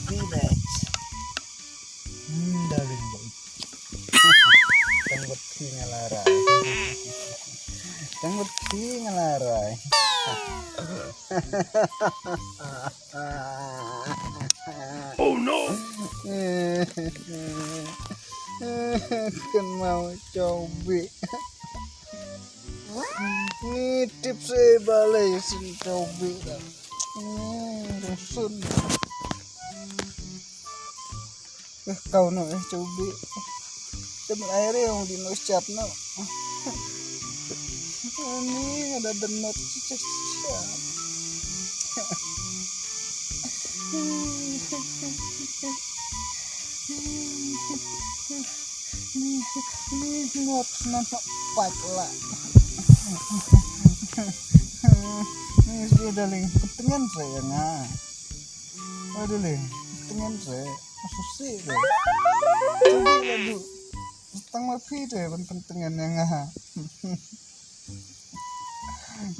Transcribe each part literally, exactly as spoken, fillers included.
Village. Hmm, darling boy. Tang bad phi nga la rai. Tang bad phi nga la rai. Oh no! Kan mau cobi. Ni tip se balei sin cobi. Hmm, rusun. Eh, kau no, eh, cobi. Tem air yang di no siap no. Ini ada denat siap. Ni, ni not, not, not, pat la. Ni sudah ling, ketengan saya nga. Aduh ling, ketengan saya. Susi deh. Cobi la du. Tang ma phi deh ban pyntengen ïa nga.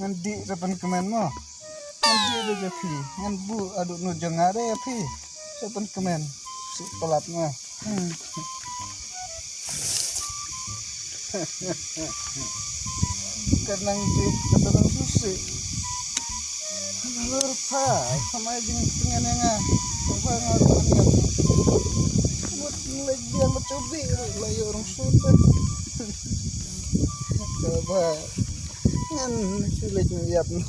Ngan dih da pynkmen mo. Ngan dih da ja phi. Ngan buh haduh nu jong nga da ïa phi. Da pynkmen. Susi palat nga. Hmm. Ka nang dih, ka nang susi. Halor pha, pha mai jingtngen ïa nga. Pha nga ruh ngan ïap. Mut leit biang ba cobi ruh la ïoh rung sun. Kaba ngan shu leit ngan ïap noh.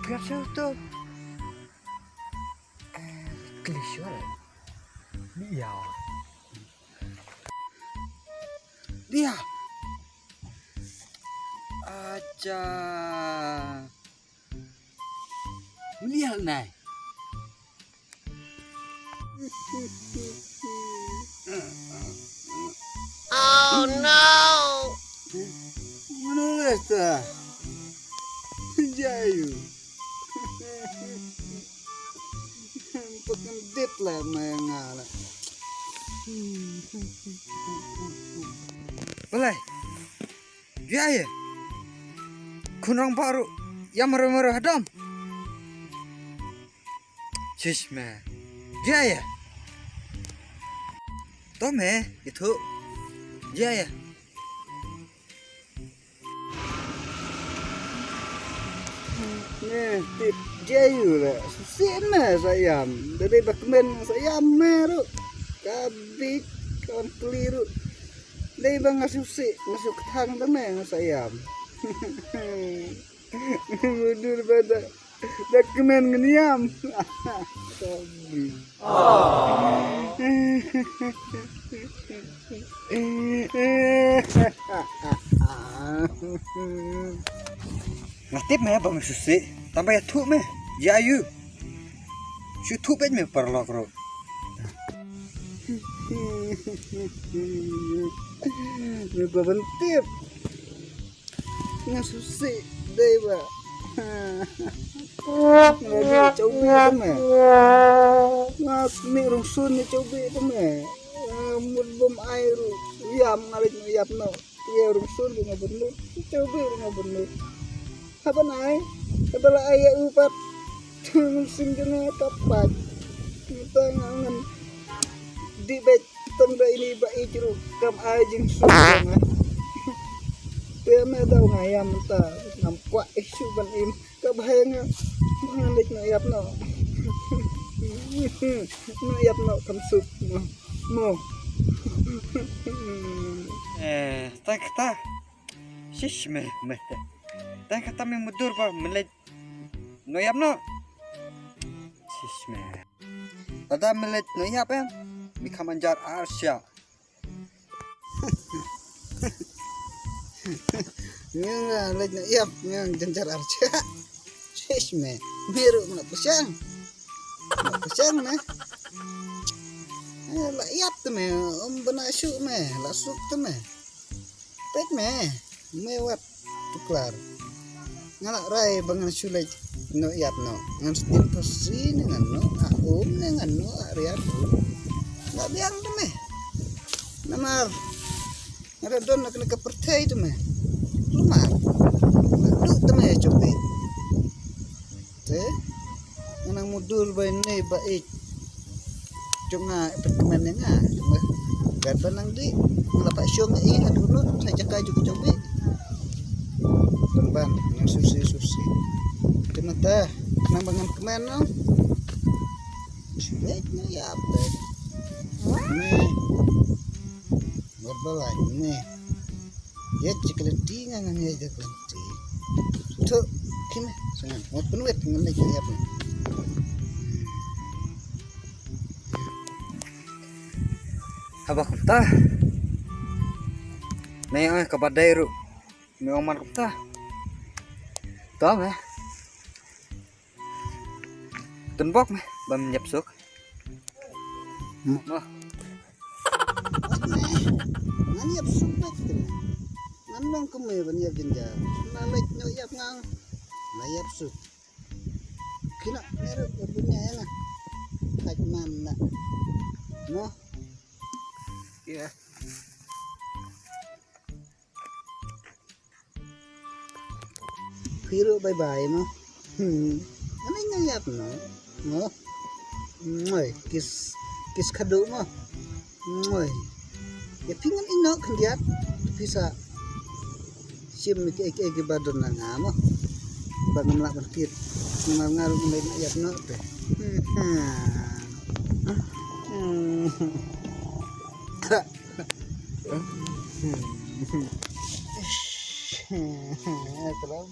Biar satu. Eh, klisho. Dia. Dia. Acha. Lihat nai. Oh no. Mano esta? Jayu. Pakan dit la menga la. Balai. Jia ye. Khun rangbah ruh ïa maro maro hadam. Shish me. Jia ye. To me, ithuh. Jia ye. Me tip Jayu la. Susi me sa ïam. Da dei ba kmen sa ïam me ruh. Ka bit ka wan kli ruh. Dei ba nga susi, nga suk thang da me nga sa ïam. Mudur ba da, da kmen ngan ïam. Sorry. Nga tip me ba me susi, tang ba ïathuh me, Jayu. Shu thuh beit me paralok ruh. Me ba ban tip. Nga susi dei ba. Nga dei chaubi te me. Nga mih rung sun ni chaubi te me. Mut bym ai ruh ïam nga leit ïap noh. Ïa rung sun ruh nga bynnud. Chaubi ruh nga bynnud. Haba nai, haba la ai ïa u pat. Tung sim jong nga ka pat. Mynta nga ngan dih beit tang da ini ba ïeit ruh kam ai jingsuk jong nga. Te me daw nga ïam mynta ngam kwah ïa shuh ban im. Ka bha ïa nga. Ngan leit noh ïap noh. Noh ïap noh kam suk. Mo. Eh, tang kata. Shish me, me te. Tang kata me mudur ba me leit noh ïap noh. Shish me. Lada me leit noh ïap em. Me kham anjar ar sha. Nga leit noh ïap, nga jynjar ar sha. Shish me. Me ruh me la pyrshang. Me la pyrshang me. Eh, la ïap te me, um bana shu me, la suk te me. Pek me, me wat tuklar. Nga la rai ba ngan shu leit no ïap no. Ngan sdin pasi ne ngan no, a um ne ngan no, a riat. La biang te me. Namar nga da don na kane ka pyrthei te me. Namar la duk te me, Chobi. Te nga nang mudur ba ine ba ik. Jong nga, pet kmen ne nga. Jong nga. Gat ba nang di. Nga la pa shong i ha dulu. Sa jaka ju ka Chobi. Ban ban, nang susi susi. Te mata nang ba ngan kmen no. Sibek no ïap te. Ne. Wat ba lai ne. Ïa, chi ka lynti nga, nga ïa ka lynti. Tu, kine, sangan. Wat pynwet ngan leit ïap ne. Haba kumta. Me ong kaba dei ruh. Me ong man kumta. To me. Tynbok me bam ïap suk. Hmm. Mo. Ngan ïap suk bek te. Ngan long kum me ban ïap jynjar. Na leit no ïap ngang. Na ïap suk. Kina ne ruh ïap jynjar na. Haj man na. Mo. Iya. Phi ruh bye bye mo. Hmm. Ani nga ïap no. Mo. Ngoi, kiss, kiss khadu mo. Ngoi. Ïa phi ngan ïeh noh khyndiat. Phi sa shim ki, ki, ki ba don na nga mo. Ba ngam lah ban kit. Ngam nga ruh ngam ïap noh te. Hmm. Kra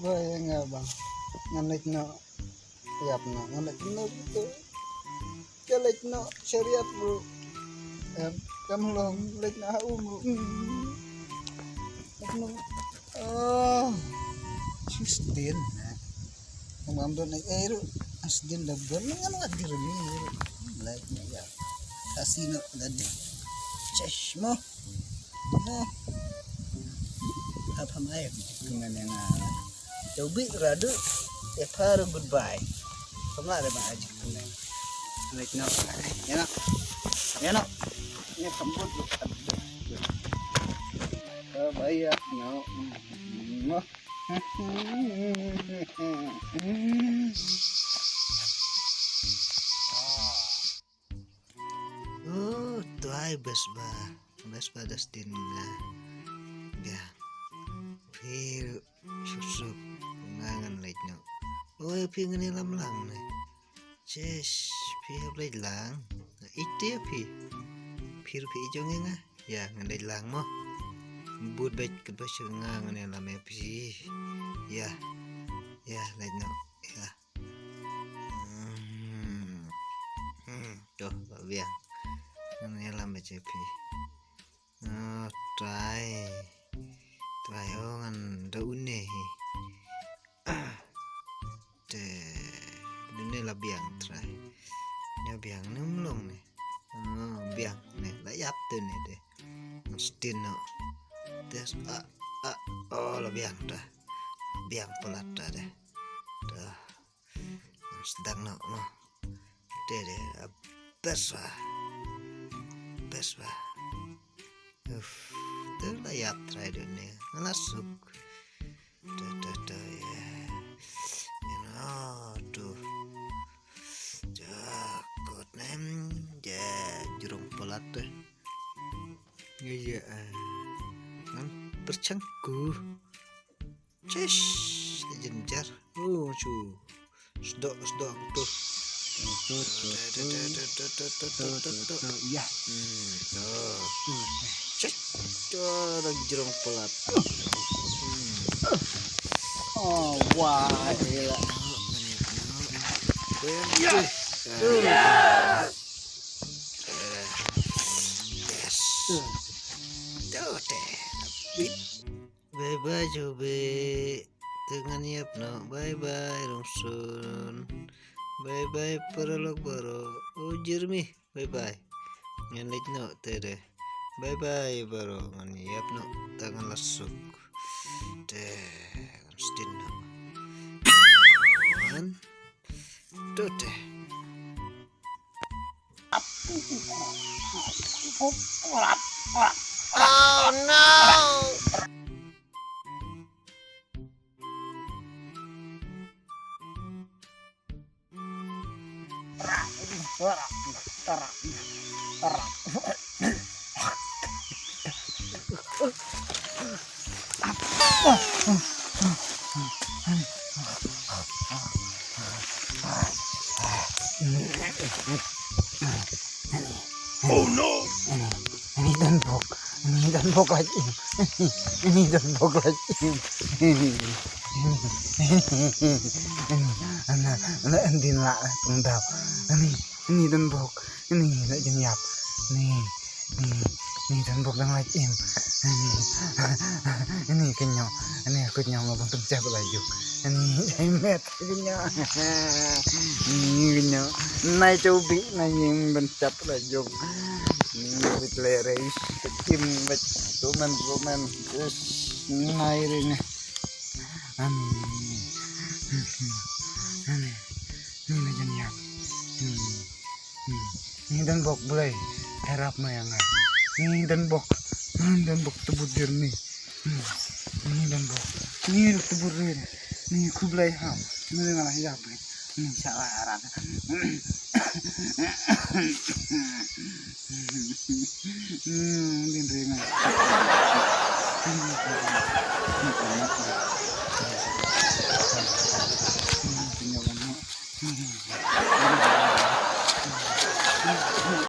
ba ïa nga bang. Ngan leit noh ïap noh, ngan leit noh tu. Ka leit noh shariat bro. Em, kam long leit noh ha um bro. Leit noh. Oh. Shisdin. Ngam don ai ai ruh. Asdin da don ngan wat di rumi ruh. Lait na ya. Asino lade. Chesh mo. Mo. Apa mai ngan yang. Jobi radu. Epar goodbye. Kamla de ma aji kumen. Lait no. Ya no. Ya no. Ya kambut. Bye ya no. Mo. Oh, tuai bes ba. Bes ba Dustin nga. Ya. Phi suk suk nga ngan leit noh. Oi, phi ngan ïalam lang ne. Chesh, phi hap leit lang. Ite phi. Phi ruh phi ïeit jong nga. Ya, ngan leit lang mo. Bud beit katba sha nga ngan ïalam ïa phi. Ya. Ya, leit noh. Ya. Hmm. Hmm. To, ba biang. Ngan ïalam ïa phi. Oh, trai. Trai, oh, ngan da une hi. Te, une la biang trai. Ne biang ne mlong ne. Oh, biang ne, la ïap te ne te. Mesti no. Tes a a, oh, la biang ta. Biang palat ta de. Ta. Sdang no mo. Te de, ah, best ba. Best ba. Uf, te la ïap trai dune. Nga la suk. Te, te, te, ya. Ya no, tu. Jakut nem, ja, jrong palat te. Ya, ya, ah. Ngan perchangku. Chesh, jynjar. Oh, chu. Sdok, sdok tu. Tu, tu, tu, tu. Tu, tu, tu, tu, tu, tu, tu. Ya. Hmm, tu. Tu. Chesh. Tu, dah jrong palat. Hmm. Oh, wah, gila. Ya. Yes. Tu deh. Bye bye, Jobe. Te ngan ïap noh. Bye bye, Rongsun. Bye bye, paralok baroh. Oh, Jeremy. Bye bye. Ngan leit noh te de. Bye bye baroh, ngan ïap noh te ngan la suk. Te ngan sdien noh. Ngan to te. Oh no! Oh no! Ani don bok, ani don bok lagi. Ani don bok lagi. Ani, ani, ani, ani din la pengdau. Ani, ani don bok, ani la jin yap. Ani, ani, ani don bok dang lagi. Ani, ani kenyo, ani aku kenyo ngobong temcah belajuk. Ani, ai met. Kynja. Ni kynja. Nai chobi nai ing ban chap la jong. Ni bit le reis. Kim bit. Roman, roman. Terus nai ring. Ani. Ani. Ni na jan yap. Ni. Hmm. Ni don bok Blei. Harap ma ïa nga. Ni don bok. Ni don bok tebut dir ni. Hmm. Ni don bok. Ni tebut dir. Ni khublei ham. Ni nga la ïap. Ni sha la harap. Hmm, din ring.